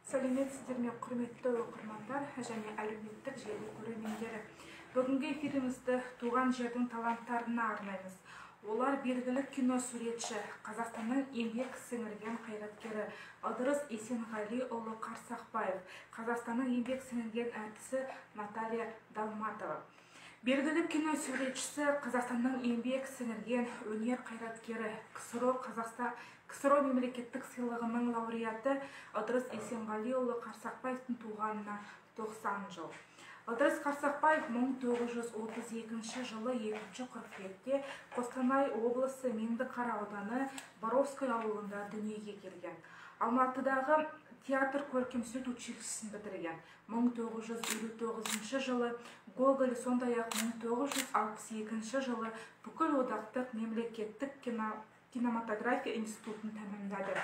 Сәлеметсіздер ме, құрметті оқырмандар және әлеуметтік желі көрермендері! Бүгінгі эфирімізді туған жердің таланттарына арнаймыз. Олар белгілі кино суретші, Қазақстанның еңбек сіңірген қайраткері Ыдырыс Есенғалиұлы Қарсақбаев, Қазақстанның еңбек сіңірген әртісі Наталья Далматова. Белгілі кино суретшісі, Қазақстанның еңбек сіңірген өнер қайраткері, КСРО Қазақстан КСРО мемлекеттік сыйлығының лауреаты Ыдырыс Есенғалиұлы Қарсақбаевтың туғанына 90 жыл. Ыдырыс Қарсақбаев 1932 жылы 2 қыркүйекте Қостанай облысы Меңдіқара ауданы Боровской ауылында дүниеге келген. Алматыдағы театр көркемсурет училищесін бітірген. 1959 жылы Гоголь, сондай-ақ 1962 жылы Бүкіл одақтық мемлекеттік кинематография институтын тәмамдады.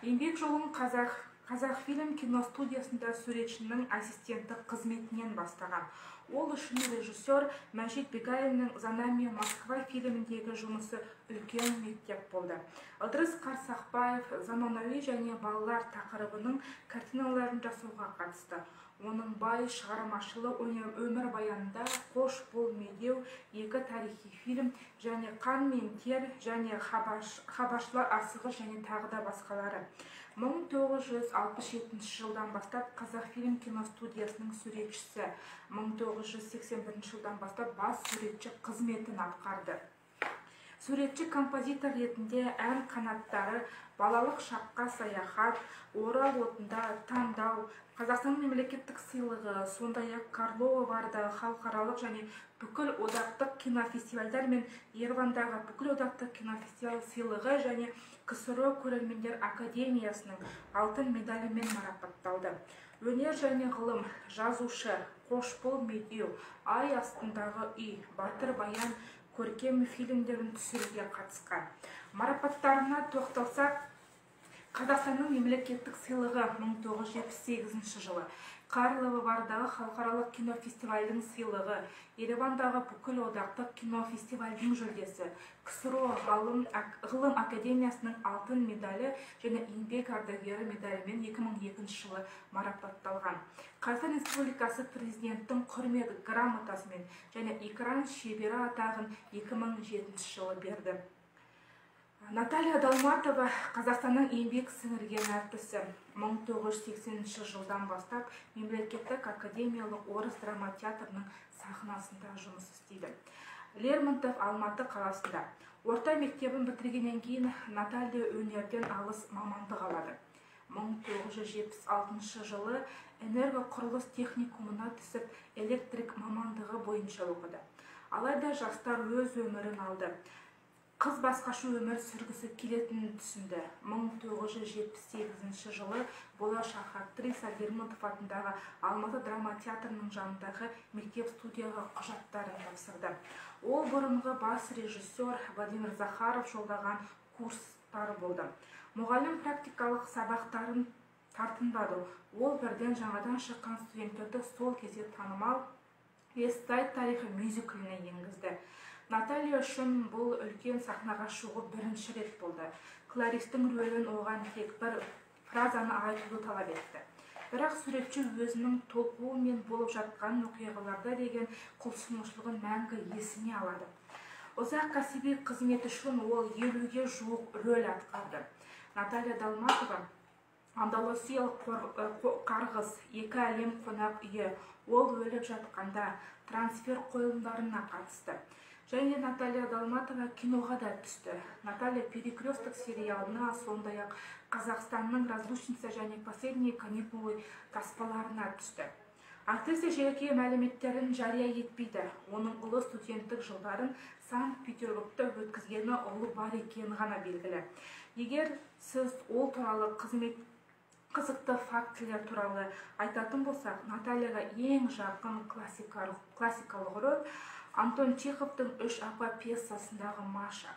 Еңбек жолын Қазақфильм киностудиясында суретшінің ассистенті қызметінен бастаған. Ол үшін режиссер Мәжит Бегалиннің «За нами Москва» фильміндегі жұмысы үлкен мектеп болды. Ыдырыс Қарсақбаев заманауи және балалар тақырыбының картиналарын жасауға қатысты. Оның бай шығармашылық өмірбаянында «Қош бол, Медеу» екі тарихи фильм және «Қан мен тер» және «Хабаршылар асығы» және тағы да басқалары. 1967 жылдан бастап Қазақфильм киностудиясының суретшісі, 1981 жылдан бастап бас суретші қызметін атқарды. Суретші композитор ретінде «Ән қанаттары», «Балалық шаққа саяхат», «Орал отында», «Таңдау», Қазақстан мемлекеттік сыйлығы, сондай-ақ Карлова Вардағы халықаралық және бүкіл одақтық кинофестивальдар мен Еревандағы бүкіл одақтық кинофестиваль сыйлығы және КСРО көрермендер академиясының алтын медалімен марапатталды. Өнер және ғылым, жазушы, «Қош бол, Медеу», «Ай астындағы үй», «Батыр Баян» көркем фильмдерін түсіруге қатысқан. Марапаттарына тоқталсақ, Қазақстанның мемлекеттік сыйлығы 1978 жылы, Карловы Вардағы халықаралық кинофестивальдің сыйлығы, Еревандағы бүкіл одақтық кинофестивальдің жүлдесі, КСРО ғылым академиясының алтын медалі және еңбек ардагері медалімен 2002 жылы марапатталған. Қазақстан Республикасы Президенттің құрмет грамотасымен және экран шебері атағын 2007 жылы берді. Наталья Далматова Қазақстанның еңбек сіңірген әртісі. 1980 жылдан бастап Мемлекеттік академиялық орыс драма театрының сахнасында жұмыс істейді. Лермонтов Алматы қаласында. Орта мектебін бітіргеннен кейін Наталья өнерден алыс мамандық алады. 1976 жылы энергоқұрылыс техникумына түсіп, электрик мамандығы бойынша оқыды. Алайда жастар өз өмірін алды. Қыз басқаша өмір сүргісі келетінін түсінді. 1978 жылы болашақ актриса Лермонтов атындағы Алматы драма театрының жанындағы мектеп студияға құжаттарын тапсырды. Ол бұрынғы бас режиссер Владимир Захаров жолдаған курстары болды. Мұғалім практикалық сабақтарын тартынбады. Ол бірден жаңадан шыққан студенттерді сол кезде танымал «Вестсайд тарихы» мюзикліне енгізді. Наталья үшін бұл үлкен сахнаға шығу бірінші рет болды. Кларистің рөлін оған тек бір фразаны айтуды талап етті. Бірақ суретші өзінің толқуы мен болып жатқан оқиғаларда деген құлшынушылығын мәңгі есіне алады. Ұзақ кәсіби қызмет үшін ол 50-ге жуық рөл атқарды. Наталья Далматова «Андалусиялық қарғыс», «Екі әлем қонақ үйі», «Ол өліп жатқанда», «Трансфер» қойылымдарына қатысты. Және Наталья Далматова киноға да түсті. Наталья «Перекресток» сериалына, сондай-ақ Қазақстанның «Разлучница» және «Последние каникулы» таспаларына түсті. Актриса жеке мәліметтерін жария етпейді. Оның ұлы студенттік жылдарын Санкт-Петербургта өткізгені, ұлы бар екені ғана белгілі. Егер сіз ол туралы қызмет қызықты фактілер туралы айтатын болсақ, Натальяға ең жақын классикалық рөл Антон Чеховтың «Үш апа» пьесасындағы Маша.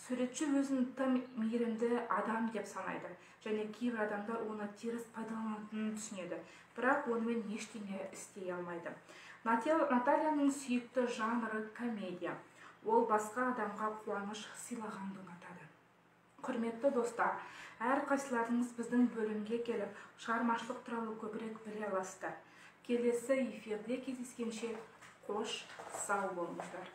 Суретші өзін тым мейірімді адам деп санайды және кейбір адамдар оны теріс пайдаланатынын түсінеді, бірақ онымен ештеңе істей алмайды. Натальяның сүйікті жанры комедия. Ол басқа адамға қуаныш сыйлағанды ұнатады. Құрметті достар, Әрқайсыларыңыз біздің бөлімге келіп, шығармашылық туралы көбірек біле аласыздар. Келесі эфирде кездескенше, қош сау болыңыздар.